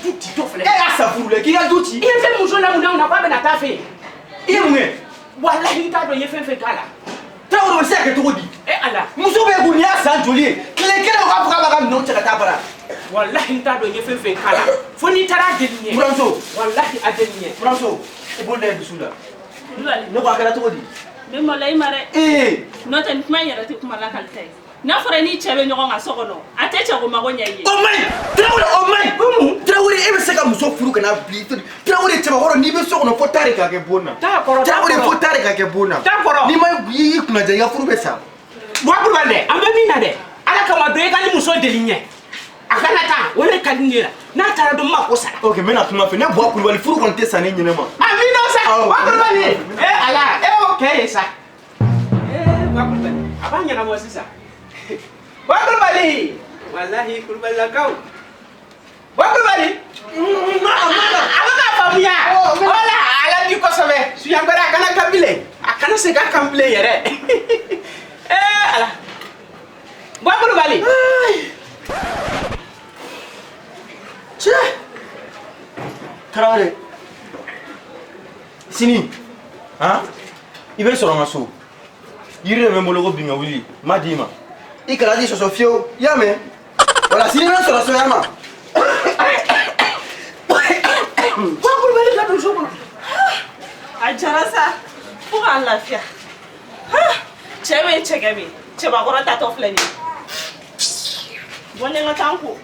du ci tɔ filɛ. E y'a sa furu la, k'i ka du ci. I ye fɛn muso la mun na k'a bɛna taa fɛ yen. I ye mun kɛ? Walahi, n t'a dɔn n ye fɛn fɛn k'a la. Tarawele, o bɛ se ka kɛ cogo di? E Ala. Muso bɛ kun, nin y'a san joli ye? Tile kelen o k'a fɔ k'a b'a ka minɛnw cɛ ka taa bara. Walahi, n t'a dɔn n ye fɛn fɛn k'a la, fo n'i taara a deli n ye. Buramuso. Walahi, a deli n ye. Buramuso, i bolo da i dusu la. Kulubali. Ne ko a kɛra cogo di? N bɛ maloya i ma dɛ. Ee. N'o tɛ, nin kuma in yɛrɛ tɛ kuma lakalita ye. N'a fɔra ni cɛ bɛ ɲɔgɔn kan so kɔnɔ, a tɛ cɛ ko mago ɲɛ i ye. O man ɲi, Tarawele, o man ɲi. Tarawele, e bɛ se ka muso furu ka n'a bila i to. Tarawele, cɛbakɔrɔ, n'i bɛ so kɔnɔ, fo taa de ka kɛ bon na. Taa kɔrɔ, taa Tarawele, kɔrɔ. fo taa de ka kɛ bon na. Taa kɔrɔ. N'i ma i kunnaja, i ka furu bɛ sa. Buwa Kulubali dɛ, an bɛ min na dɛ, Ala kama don, i ka ni muso deli n ye, a kana taa, o de ka di ne la. N'a taara don, n ma ko sara. Ok, n bɛna kuma fɛ. Ne Buwa Kulubali, furu kɔni tɛ sa ne ɲinɛ ma. A min dɔn sa. Awɔ. Buwa Kulubali, e Ala, e y'o kɛ ye sa. Ee, Buwa Kulubali, a b'a ɲɛnabɔ sisan. Buwa Kulubali, walahi, Kulubalilakaw, Buwa Kulubali, a bɛ k'a faamuya. Wala ala di kosɛbɛ suyangbɛrɛ, a kana kan bilen, a kana segin a kan bilen yɛrɛ. Ee Ala, Buwa Kulubali. Cɛ, Tarawele, sini han, i bɛ sɔrɔ n ka so. Yiri de bɛ n bolo ko bin ka wuli, n m'a d'i ma, i kana di sɔsɔ fiyewu, i y'a mɛn? Wala sini n bɛ sɔrɔ so ya ma. Buwa Kulubali ka don so kɔnɔ. A jara sa, fo k'an lafiya. Cɛ bɛ yen, cɛkɛ bɛ yen, cɛbakɔrɔ tatɔ filɛ nin ye. Bɔ ne ka taa n ko.